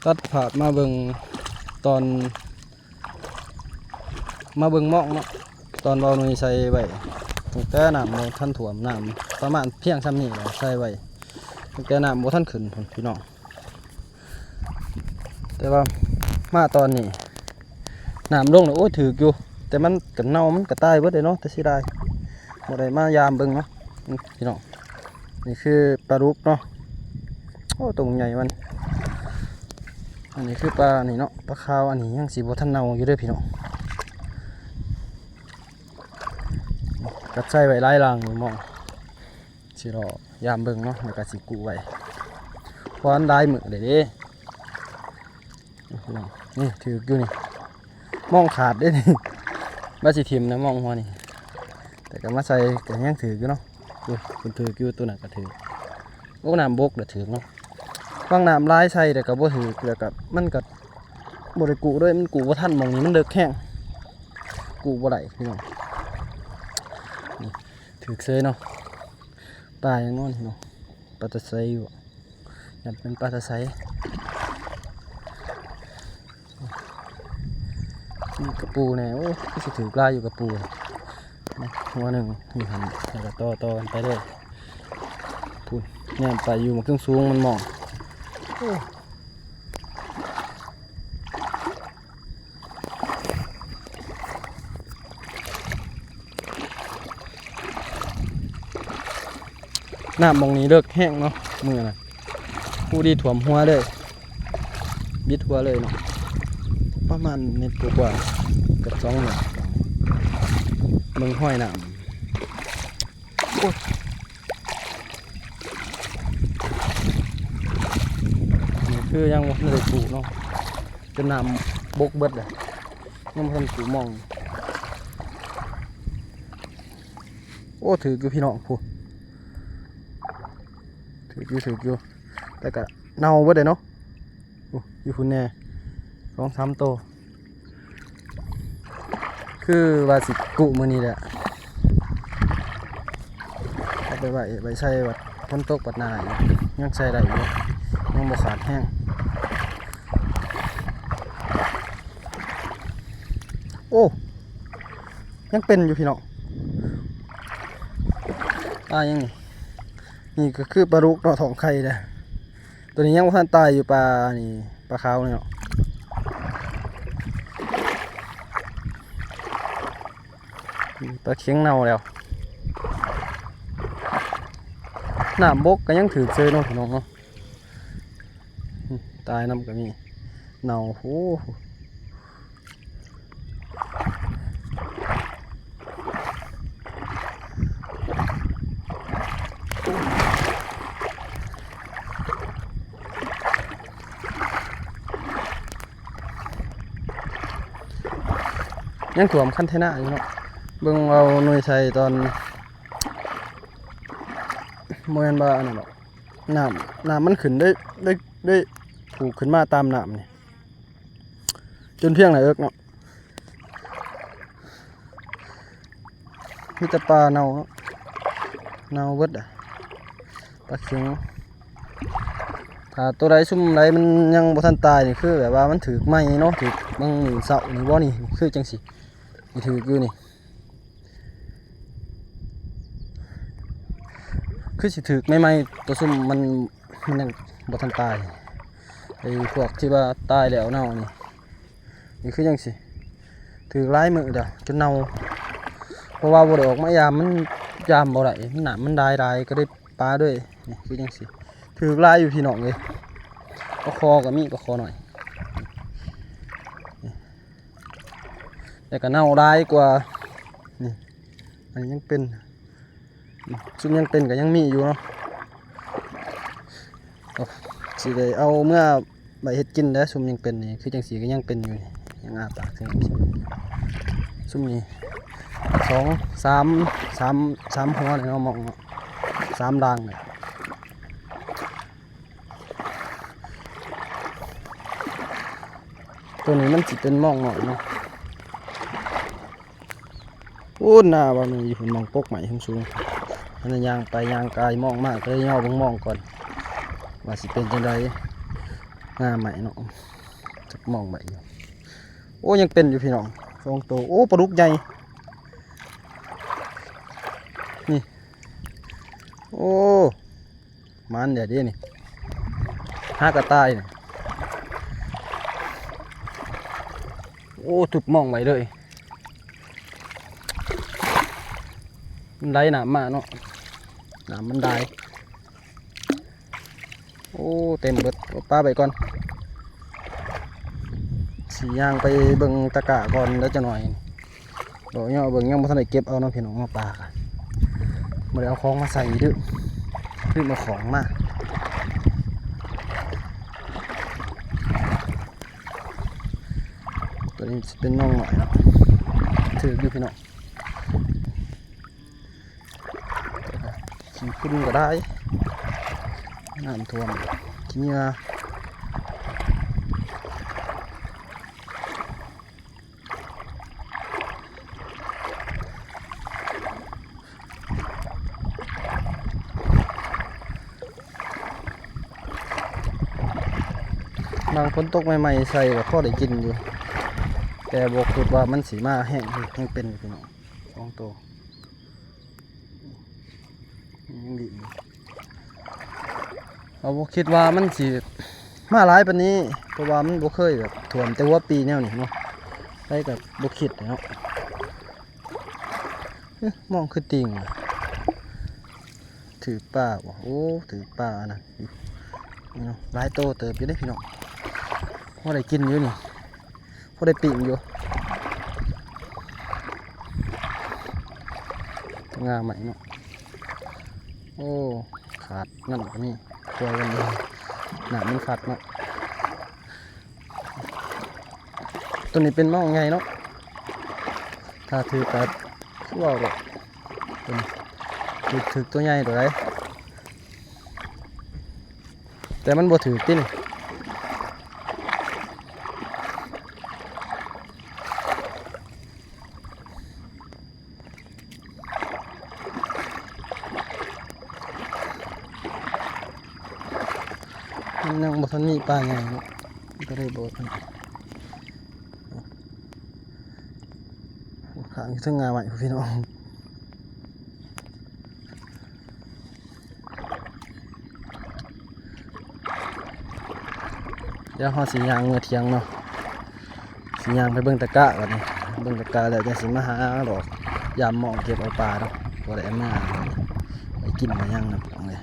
ຕັດພາບມາເບິ່ງຕອນ ມາເບິ່ງໝອງເນາະ ຕອນເບົາໜ່ວຍໃສ່ໄວ້ ຕັ້ງແຕ່ນ້ຳບໍ່ທັນຖ້ວມ ນ້ຳປະມານພຽງຊ່ຳນີ້ແຫຼະ ໃສ່ໄວ້ ຕັ້ງແຕ່ນ້ຳບໍ່ທັນຂຶ້ນພຸ້ນພີ່ນ້ອງ. ແຕ່ວ່າມາຕອນນີ້ ນ້ຳລົງແລ້ວ ໂອ້ຍ ຖືກຢູ່ ແຕ່ມັນກະເນົ່າ ມັນກະຕາຍເບິດເດ້ເນາະ ແຕ່ເສຍດາຍ ບໍ່ໄດ້ມາຢາມເບິ່ງເນາະ ອືມ ພີ່ນ້ອງ. ນີ້ຄືປາດຸກເນາະ ໂອ້ ໂຕໃຫຍ່ມັນ. ອັນນີ້ຄືປານີ້ເນາະ ປາຂາວ. ອັນນີ້ຍັງຊິບໍ່ທັນເນົ່າຢູ່ເດີພີ່ນ້ອງ ກະໃສ່ໄວ້ຫຼາຍຫຼັງຢູ່ໝອງ ຊິລໍຢາມເບິ່ງເນາະ ແລ້ວກະຊິກູ້ໄວ້ ເພາະມັນຫຼາຍມື້ແລ້ວເດ້. ນີ້ຖືກຢູ່ນີ້ ມອງຂາດເດ້ນີ້ ວ່າຊິຖິ້ມນະມອງຫົວນີ້ ແຕ່ກະມາໃສ່ກະຍັງຖືກຢູ່ເນາະ. ໂອ້ຍ ເພິ່ນຖືກຢູ່ ໂຕນັ້ນກະຖືກ. ໂອ້ ນ້ຳບົກລະຖືກເນາະ ຫວ່າງນ້ຳຫຼາຍໃສ່ແລ້ວກະບໍ່ຖືກ ແລ້ວກະມັນກະບໍ່ໄດ້ກູ້ເລີຍ ມັນກູ້ບໍ່ທັນ. ໝ່ອງນີ້ມັນເລິກແຮງ ກູ້ບໍ່ໄດ້ພີ່ນ້ອງ. ນີ້ຖືກເສີຍເນາະ ປາຫຍັງເນາະນີ້ເນາະ ປາຕາໄຊບໍ່ ຢ້ານເປັນປາຕາໄຊ. ມີກະປູແດ່ ໂອ້ ຄືຊິຖືກຫຼາຍຢູ່ກະປູ ຫົວໜຶ່ງຢູ່ຫັ້ນ ແລ້ວກະຕໍ່ໆກັນໄປເລີຍ ພຸ້ນ ແນມໄປຢູ່ໝ່ອງເທິງສູງມັນມອງ ໂອ້. ນ້ຳໝ່ອງນີ້ເລິກແຮງເນາະ ມື້ນັ້ນ ຜູ້ດີຖ້ວມຫົວເລີຍ ບິດຫົວເລີຍເນາະ ປະມານແມັດກວ່າໆ ເກືອບສອງແມັດ. ເບິ່ງຮອຍນ້ຳ ໂອ້ຍ ນີ້ຄືຍັງບໍ່ທັນໄດ້ກູ້ເນາະ ຈົນນ້ຳບົກເບິດແລ້ວ ຍັງບໍ່ທັນກູ້ໝ່ອງ. ໂອ້ ຖືກຢູ່ພີ່ນ້ອງ ພຸ້ນ ຖືກຢູ່ ຖືກຢູ່ ແຕ່ກະເນົ່າເບິດເດ້ເນາະ. ໂອ້ ຢູ່ພຸ້ນແດ່ ສອງສາມໂຕ ຄືວ່າຊິກູ້ມື້ນີ້ແຫຼະ ເອົາໄປໄວ້ ໄວ້ໃສ່ບັດຝົນຕົກບັດໜ້າອີກ ຍັງໃສ່ໄດ້ຢູ່ ຍັງບໍ່ຂາດແຮງ. ໂອ້ ຍັງເປັນຢູ່ພີ່ນ້ອງ ປາຫຍັງນີ້? ນີ້ກະຄືປາດຸກເນາະ ທ້ອງໄຂ່ເດ້. ໂຕນີ້ຍັງບໍ່ທັນຕາຍຢູ່ ປານີ້ ປາຂາວນີ້ເນາະ ປາເຂັງເນົ່າແລ້ວ. ນ້ຳບົກກະຍັງຖືກເສີຍເນາະ ພີ່ນ້ອງເນາະ ຕາຍນຳກະມີ ເນົ່າ ໂອ້. ຍັງຖ້ວມຄັນໄທນາຢູ່ເນາະ ເບິ່ງເອົາໜ່ວຍໃສ່ຕອນ ບໍ່ແມ່ນວ່າອັນນັ້ນດອກ ນ້ຳ ນ້ຳມັນຂຶ້ນໄດ້ ໄດ້ ໄດ້ຜູກຂຶ້ນມາຕາມນ້ຳນີ້ ຈົນພຽງໜ້າເອິກເນາະ ມີແຕ່ປາເນົ່າເນາະ ເນົ່າເບິດອະ ປາເຂັງ. ຖ້າໂຕໃດ ຊຸມໃດມັນຍັງບໍ່ທັນຕາຍນີ້ ຄືແບບວ່າມັນຖືກໃໝ່ເນາະ ຖືກບາງມື້ເຊົ້ານີ້ບໍ່ນີ້ ຄືຈັ່ງຊີ້ ນີ້ຖືກຢູ່ນີ້ ຄືຊິຖືກໃໝ່ໆ ໂຕຊຸມມັນ ມັນຍັງບໍ່ທັນຕາຍ ໄອ້ພວກທີ່ວ່າຕາຍແລ້ວເນົ່ານີ້ ນີ້ຄືຈັ່ງຊີ້ ຖືກຫຼາຍມື້ແລ້ວ ຈົນເນົ່າ ເພາະວ່າບໍ່ໄດ້ອອກມາຢາມ ມັນຢາມບໍ່ໄດ້ ນ້ຳມັນຫຼາຍໆ ກະໄດ້ປາເລີຍ ນີ້ຄືຈັ່ງຊີ້ ຖືກຫຼາຍຢູ່ພີ່ນ້ອງເອີຍ ປາຄໍ່ກະມີ ປາຄໍ່ນ້ອຍ ແຕ່ກະເນົ່າຫຼາຍກວ່າ ນີ້ ອັນນີ້ຍັງເປັນ ຊຸມຍັງເປັນກະຍັງມີຢູ່ເນາະ ຊິໄດ້ເອົາເມືອໄວ້ເຮັດກິນແຫຼະ ຊຸມຍັງເປັນນີ້ ຄືຈັ່ງຊີ້ກະຍັງເປັນຢູ່ນີ້ ຍັງອ້າປາກ ຊຸມນີ້ ສອງ ສາມ ສາມ ສາມຫົວນີ້ເນາະ ມອງເນາະ ສາມດາງນີ້ ໂຕນີ້ມັນຊິເປັນມອງນ້ອຍເນາະ. ໂອ້ ໜ້າວ່າມັນຢູ່ພຸ້ນ ໝ່ອງກົກໄມ້ສູງໆ ຫັ້ນນະ ຍ່າງໄປຍ່າງກາຍມອງມາ ກະເລີຍຍໍເບິ່ງມອງກ່ອນ ວ່າຊິເປັນຈັ່ງໃດ. ງາໃໝ່ເນາະ ຈັກມອງໃໝ່ຢູ່. ໂອ້ ຍັງເປັນຢູ່ພີ່ນ້ອງ ສອງໂຕ. ໂອ້ ປາດຸກໃຫຍ່ນີ້. ໂອ້ ມັນເດເດນີ້ ຫາກະຕ່າຍນີ້. ໂອ້ ຖືກມອງໄວ້ເລີຍ. ມັນໄຫຼນ້ຳມາເນາະ ນ້ຳມັນໄຫຼ. ໂອ້ ເຕັມເບິດ. ເອົາປາໄປກ່ອນ ຊິຍ່າງໄປເບິ່ງຕະກະກ່ອນເດີຈັກໜ່ອຍ. ດອກຫຍ້ອເບິ່ງ ຍັງບໍ່ທັນໄດ້ເກັບເອົາເນາະພີ່ນ້ອງເນາະ. ປາກະບໍ່ໄດ້ເອົາຂອງມາໃສ່ ລືມ ລືມເອົາຂອງມາ. ຕົວນີ້ຊິເປັນນ້ອງນ້ອຍເນາະ ຖືກຢູ່ພີ່ນ້ອງ. ຂີ້ຝຸ່ນກໍໄດ້ ນ້ຳຖ້ວມ ຂີ້ເຫຍື້ອ. ບາງຝົນຕົກໃໝ່ໆໃສ່ກໍພໍໄດ້ກິນຢູ່ ແຕ່ບໍ່ຄິດວ່າມັນຊິມາແຮງ ແຮງເປັນພີ່ນ້ອງ. ສອງໂຕ ຍັງດີຢູ່ ເຮົາບໍ່ຄິດວ່າມັນຊິມາຫຼາຍປານນີ້ ເພາະວ່າມັນບໍ່ເຄີຍແບບຖ້ວມແຕ່ຫົວປີແນວນີ້ເນາະ. ໃຜກໍບໍ່ຄິດເນາະ. ເອີ ມອງຄືຕິ່ງ ຖືກປາບໍ່? ໂອ້ ຖືກປາອັນນັ້ນຢູ່ ນີ້ເນາະ. ຫຼາຍໂຕເຕີບຢູ່ເດ້ພີ່ນ້ອງ ພໍໄດ້ກິນຢູ່ນີ້ ພໍໄດ້ປີ້ງຢູ່. ງາໃໝ່ເນາະ. ໂອ້ ຂາດນັ້ນກໍມີ ຊ່ວຍກັນເດ້ ນ້ຳມັນພັດເນາະ. ຕົວນີ້ເປັນມອງໃຫຍ່ເນາະ ຖ້າຖືກກໍຄືເວົ້າດອກ ຕົວນີ້ຖືກ ຖືກຕົວໃຫຍ່ຕົວໃດ ແຕ່ມັນບໍ່ຖືກຕິນີ້. ມັນຍັງບໍ່ທັນມີປາໃຫຍ່ເນາະ ກໍເລີຍບໍ່ທັນ. ຂ້າງຢູ່ເທິງງາໃໝ່ພຸ້ນພີ່ນ້ອງ. ດຽວເຮົາຊິຍ່າງເມືອຖຽງເນາະ ຊິຍ່າງໄປເບິ່ງຕະກະບັດນີ້ ເບິ່ງຕະກະແລ້ວຈັ່ງຊິມາຫາຫຼອກຢາມມອງເກັບເອົາປາເນາະ ບໍ່ໄດ້ເອົາມາໄວ້ກິນໄວ້ຫຍັງນຳພີ່ນ້ອງເອີຍ.